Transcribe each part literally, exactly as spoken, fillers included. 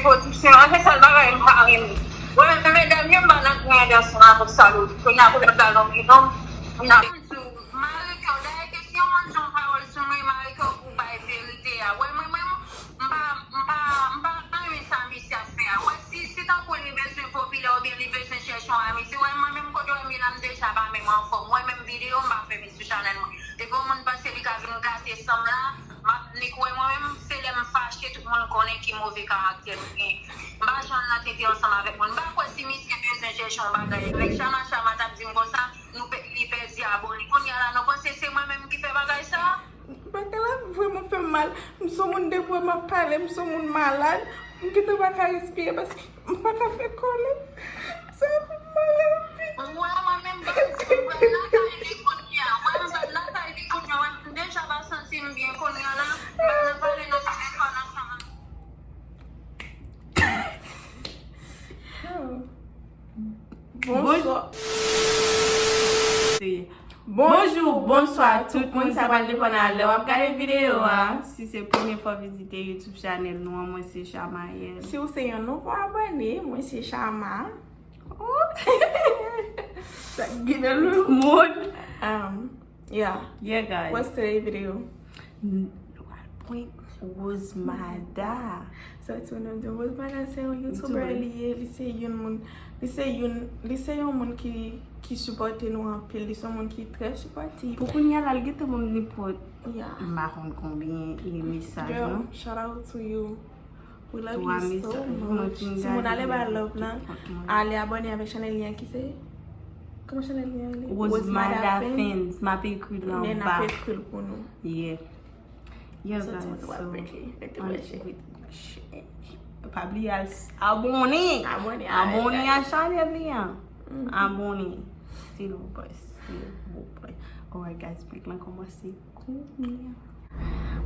Pwodiksyon an, se sèl bagay m pa renmen. Mwen menm, medam yo, m pa nan grenn ansanm avèk sa yo. Kounye a, kote m pral nan prizon, m nan Marika, dayè, kesyon an, jan pawòl sou mwen, Marika, pou bay verite a. Wè, mwen menm, m pa, m pa, m pa renmen sa misye ap fè a. Wè, si, si tankou li bezwen popilè oubyen li bezwen chèche yon amiti, wè, mwen menm, kote w wè m ye la, m deja pa menm anfòm. Wè, menm videyo, m pa fè sou chanèl mwen. Depi yon moun panse li ka vin gate san m la, m ap nik wè mwen menm, se lè m fache tout moun konnen ki move karaktè m gen. M pa janm nan tete ansanm avèk moun. M pa kwè si misye bezwen chèche yon bagay avèk Chama, Chama t ap di m konsa, nou pe, li pèdi abone. Kounye a la, nou panse se mwen menm ki fè bagay sa a? Bagay la vrèman fè m mal. M se yon moun depi w wè m ap pale, m se yon moun malad. M gentan pa ka respire paske m pa ka fè kòlè. Sa fè m mal anpil. Mwen, mwen menm, m pral lakay li kounye a. Mwen, m pral lakay li kounye a. Mwen deja pa santi m byen kounye a la. M pa nan pale nan telefòn ansanm. Bonswa. Bonjou, bonswa tout moun, sa pral depann a lè w ap gade videyo a. Si se premye fwa w vizite YouTube chanèl nou an, mwen se Chamayèl. Si w se yon nouvo abòne, mwen se Chama. Oh. Sa gen nan le moun. Um, yeah. Yeah, guys. What's today video? N-, nou pral prank Rosemada. Sa ti moun nan di Rosemada se yon YouTuber li ye, li se yon moun, li se yon, li se yon moun ki, ki sipòte nou anpil, li se yon moun ki trè sipòtif. Pou kounye a la, l gentan ban m nenpòt, yeah, m pa konn konbyen e mesaj, non? Girl, shout out to you. We love you so much. Timoun, ale ba love lan. Ale abòne avèk chanèl li an ki se? Kòman chanèl li an rele? Rosemada Fans. M ap ekri l anba. Men n ap ekri l pou nou. Yeah. Yeah, guys, so, pa bliye al s-, abòne. Abòne a chanèl li an. Abòne. Silvouplè, silvouplè. Alright, guys, prank lan kòmanse kounye a.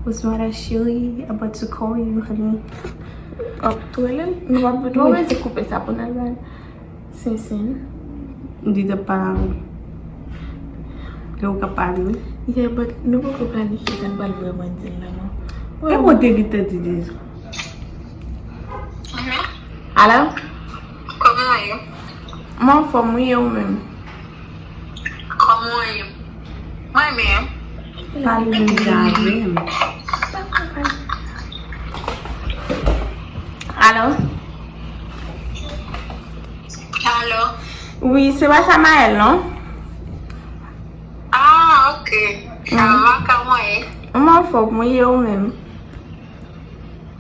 Rosemada cheri, about to call you, honey. Oh, tou rele l? Nou pa, nou pa bezwen koupe sa pou n al ba l. Sensen. Li t ap pale avè m. Lè ou k ap pale, wi. Yeah, but nou poko planifye sa n pral vrèman di l la, non. E kote li te di deja? Alo? Kòman w ye? M anfòm, wi, e ou menm? Kòman w ye? Mwen byen. Pale menm jan avè m. Alo? Alo? Wi, se pa Chamaël, non? Ah, ok. Chama, kòman w ye? M anfòm, wi, e ou menm?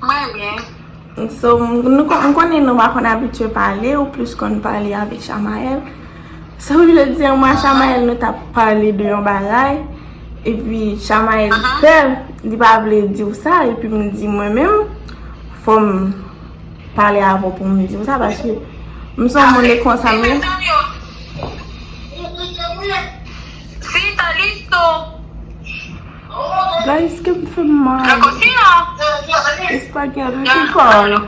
Mwen byen. So, m, nou kon-, m konnen nou pa konn abitye pale, ou plis konn pale avèk Chamaël. So, jodi a, mwen ak Chamaël, nou t ap pale de yon bagay, epi Chamaël pè, li pa vle di w sa, epi m di mwen menm, fò m pale avè w pou m di w sa, paske m se yon moun e konsa m ye. Guys, kè m fè m mal. Espagyan, nou te pale.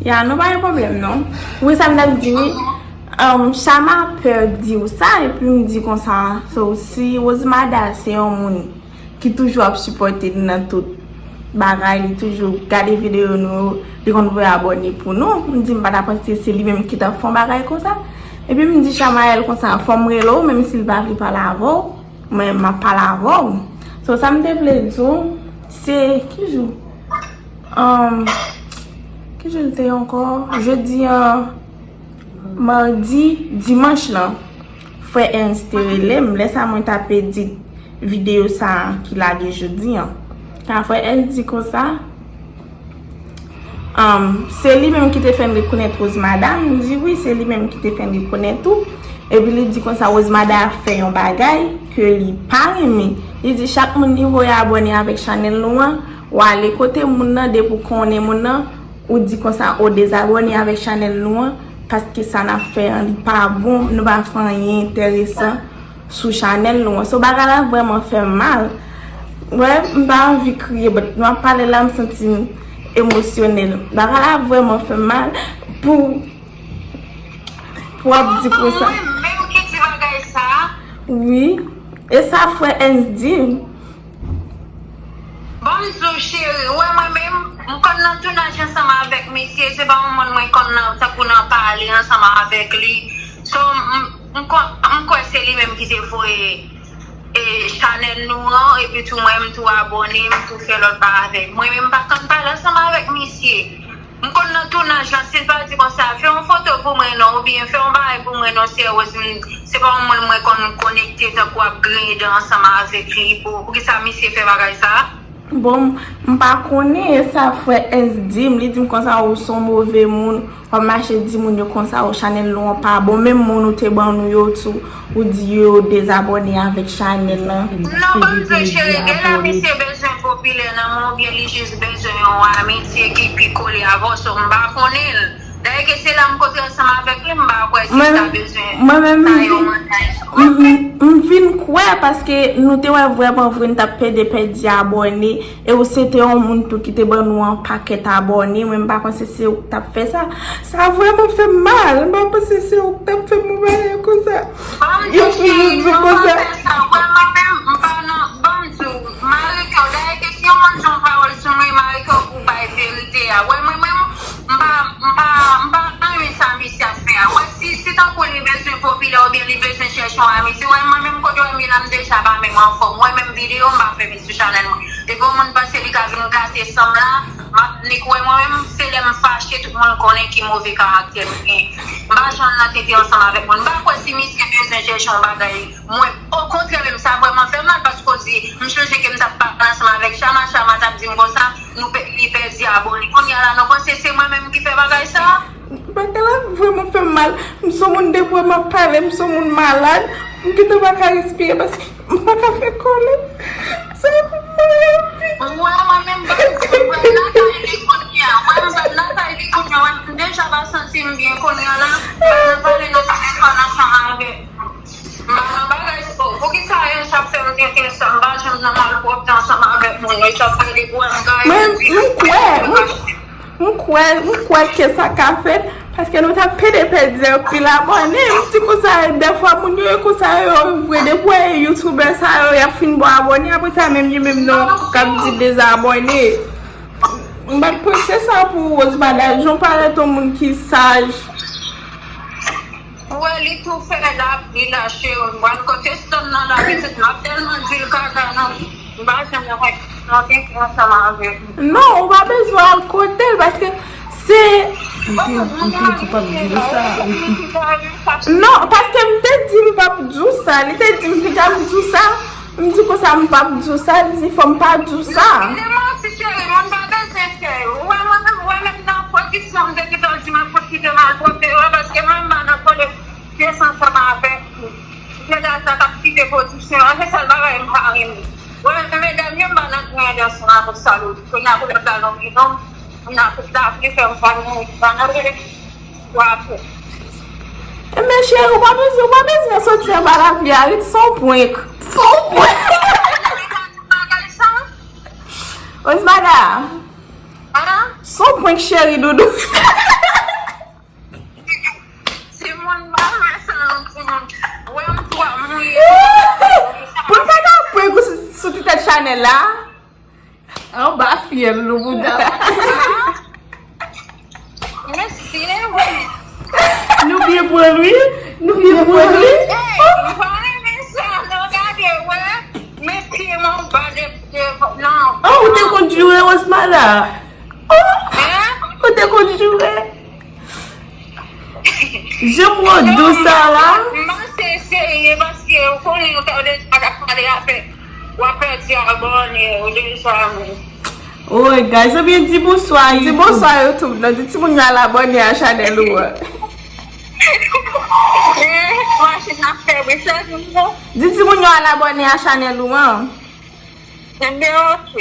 Ya, nou pa gen pwoblèm, non. Wi, sa m t ap di, wi. Um, Chama pè di w sa, epi m di konsa, so, si Rosemada se yon moun ki toujou ap sipòte n nan tout bagay, li toujou gade videyo nou yo, li konn voye abòne pou nou. M di m pa ta panse se li menm ki t ap fè yon bagay konsa. Epi m di Chamaël konsa, fò m rele w, menm si l pa vle pale avè w, mwen m ap pale avè w. So, sa m te vle di w, se ki jou? Um, ki jou l te ye ankò? Jodi an, madi, dimanch lan, frè Ernst te rele m. Lè sa a, mwen t ap edit videyo sa a ki lage jodi an. Kan frè Ernst di konsa, um, se li menm ki te fè n rekonèt Rosemada. M di, wi, se li menm ki te fè n rekonèt ou. Epi li di konsa, Rosemada fè yon bagay ke li pa renmen. Li di, chak moun li voye abòne avèk chanèl nou an, w ale kote moun nan, depi w konnen moun nan, ou di konsa, ou dezabòne avèk chanèl nou an, paske sa n ap fè an, li pa bon, nou pa fè anyen enteresan sou chanèl nou an. So, bagay la vrèman fè m mal. Wè, m pa anvi kriye, but m ap pale la, m santi m emosyonèl. Bagay la vrèman fè m mal pou, pou w ap di konsa. Mwen menm ki di bagay sa a? Wi. E sa frè Ernst di m. Ban m di w, cheri, ou wè mwen menm, m konn nan tounaj ansanm avèk misye, se pa yon moun mwen konn nan, tankou nan pale ansanm avèk li. So, m, m, m kon-, m kwè se li menm ki te voye, e, chanèl nou an, epi tou mwen, m tou abòne, m tou fè lòt bagay avè l. Mwen menm, m pa konn pale ansanm avèk misye. M konn nan tounaj lan, si l pa di konsa, fè yon foto pou mwen non, oubyen fè yon bagay pou mwen non, Sè Rose, m, se pa yon moun mwen konn konekte tankou ap griyen dan ansanm avèk li, pou, poukisa misye fè bagay sa? Bon, m pa konnen, e sa frè S di m, li di m konsa, ou se yon move moun, w ap mache di moun yo konsa, ou chanèl nou an pa bon, menm moun ou te ban nou yo tou, ou di yo dezabòne avèk chanèl lan. Non, ban m di w, cheri, gen lè misye bezwen popilè nan men w, oubyen li jis bezwen yon amitye ki pi kole avè w, so m pa konnen l. Dayè ke se la m kontre ansanm avèk li, m pa kwè si l ta bezwen sa yo manjay. M, m, m vin kwè, paske nou te wè vrèman vre n t ap pede pèdi abòne, e ou se te yon moun tou ki te ban nou yon pakèt abòne, mwen m pa panse se ou k t ap fè sa. Sa vrèman fè m mal, m pa panse se ou k t ap fè m yon bagay konsa. Yo toujou di konsa. Wè mwen menm, m pa nan, ban m di w, mare kè w, dayè ke si yon moun di yon pawòl sou mwen, mare kè w pou w bay verite a. Wè mwen menm, m pa, m pa, m pa renmen sa misye ap fè a. Wè si, si tankou li bezwen popilè oubyen li bezwen chèche yon amitye, wè mwen menm kote w wè m ye la, m deja pa menm anfòm. Wè menm videyo m pa fè sou chanèl mwen. Depi yon moun panse li ka vin gate san m la, m ap nik wè mwen menm, se lè m fache tout moun konnen ki move karaktè m gen. M pa janm nan tete ansanm avèk moun. M pa kwè si misye bezwen chèche yon bagay mwen. Okontrè menm sa vrèman fè m mal paske w di, m chonje ke m t ap pale ansanm avèk Chama, Chama t ap di m konsa, nou pe-, li pèdi abòne. Kounye a la, nou panse se mwen menm ki fè bagay sa? Bagay la vrèman fè m mal. M se yon moun depi w wè m ap pale, m se yon moun malad. M gentan pa ka respire paske m pa ka fè kòlè. Sa fè m mal anpil. Mwen, mwen menm, m pa m lakay li kounye a. Mwen, m lakay li kounye a. Mwen, m deja pa santi m byen kounye a la. Mwen, m pale nan telefòn ansanm avè l. M pa nan bagay sa. Poukisa yo ap fè m tenten sa? M pa janm nan malpwòpte ansanm avèk moun. Yo ap gade pou m gaye. Mwen, m kwè, m, m kwè, m kwè ke sa ka fèt, paske nou t ap pede pèdi anpil abòne. M di konsa, dèfwa moun yo, e konsa yo vre, depi w wè youtubè sa yo, y ap fin ba w abòne, apre sa, menm yo menm non, k ap di dezabòne. M pa t panse sa pou Rosemada, jan w parèt yon moun ki saj. Ou wè, li tou fè lapli la, cheri. M pral kote Stone nan la, pitit, m ap tèlman di l kaka nan, m pa janm wè, non, gen ansanm avè l. Non, ou pa bezwen al kote l, paske se. Ou te, ou te di w p ap di l sa, epi. Non, paske m te di m p ap di w sa, li te di m pita m di w sa. M di konsa m p ap di w sa, li di fò m pa di w sa. Li manti, cheri, moun pa bezwen fè. Ou wè mwen menm, ou wè menm nan pozisyon m te gentan di m ap kite malpwòpte yo a, paske mwen m pa nan kole pyès ansanm avèk li. Medam sa k ap kite pozisyon an, se sèl bagay m pa renmen. Ou wè menm medam yo, m pa nan griyen dan ansanm avèk sa yo. Kounye a pou lòt la nan prizon, kounye a tout lapli fè m pa nan, pa nan rele. Wapo. Ebyen, cheri, ou pa bezwen, ou pa bezwen soti anba lapli a, wi, se yon prank. Se yon prank. Osmada. Ah? Se yon prank, cheri, doudou. Timoun, ba mwen sa non, timoun. Wè m twa mouye. Pou l pa ka prank ou sou, sou ti tèt Chanèl la. Anba fyèl nou bouda. Mesye, wi. Nou byen pran l, wi. Nou byen pran l, wi. Ey, m pa renmen sa, non, gade, wè. Men pye m anba de, de, non. Oh, ou te konn joure, Osmada? Oh, ou te konn joure? Jan m wè w dous sa la. M panse serye paske ou konnen ou ta deja t ap pale avèk w ap pèdi abòne ou deja. Woy, guys, ebyen di bonswa, di bonswa YouTube, non, di timoun yo al abòne a chanèl ou an. Eh, machin ap fè bri, sezi m non. Di timoun yo al abòne a chanèl ou an. Ebyen, ok.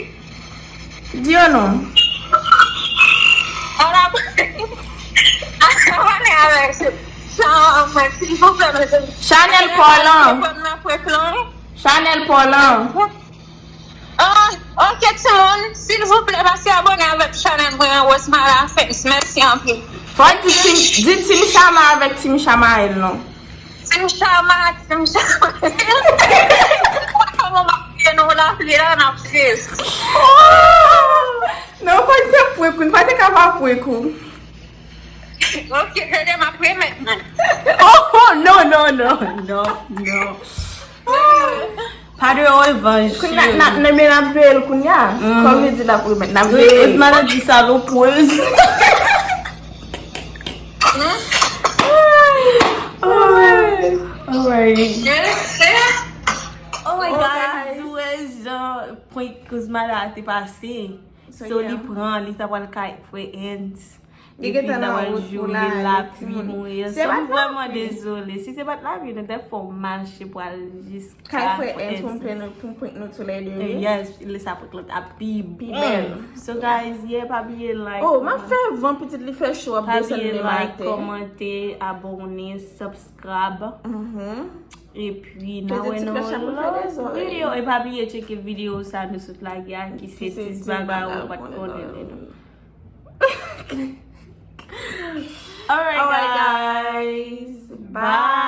Di yo non. Ala, ala, ale avèk sa, mwen, silvouplè, mezanmi. Chanèl pa w lan. Chanèl pa w lan. Ah, ok, timoun, silvouplè, pase abòne avèk chanèl mwen an, Rosmara Fence. Mèsi anpil. Fò di Team, di Team Chama avèk Team Chamael non. Team Chama, Team Chama. Kòman m ap fè nou la pli la, n ap viv. Non, pa te prank ou, pa te ka pa prank ou. Ok, se de m ap remèt mwen. Oh, non, non, non, non, non. Pa de revanj. Kounye a, n ap veye l kounye a. Kòm li di l ap remèt, n ap veye l. Esmara di sa lo pwez. Alright. Oh my God, Zouè jan prank Esmara te pase. So li pran, li ta pral kay frè Ant. Li gentan nan wout pou l ale, timoun. Se m vrèman dezole. Si se pa t lavi, nou te fò mache pou al jis kay frè Ant pou m prank nou toulède. Yes, lè sa prank lan ta pi bèl. So guys, yeah, pa bliye like. Oh, m ap fè van pitit li fè cho ap desann demen maten. Kòmante, abòne, subscribe. Epi n a wè nan lòt videyo. E pa bliye tcheke videyo sa nou sot lage a ki se dis bagay ou pa t konnen de nou. Alright guys. Bye.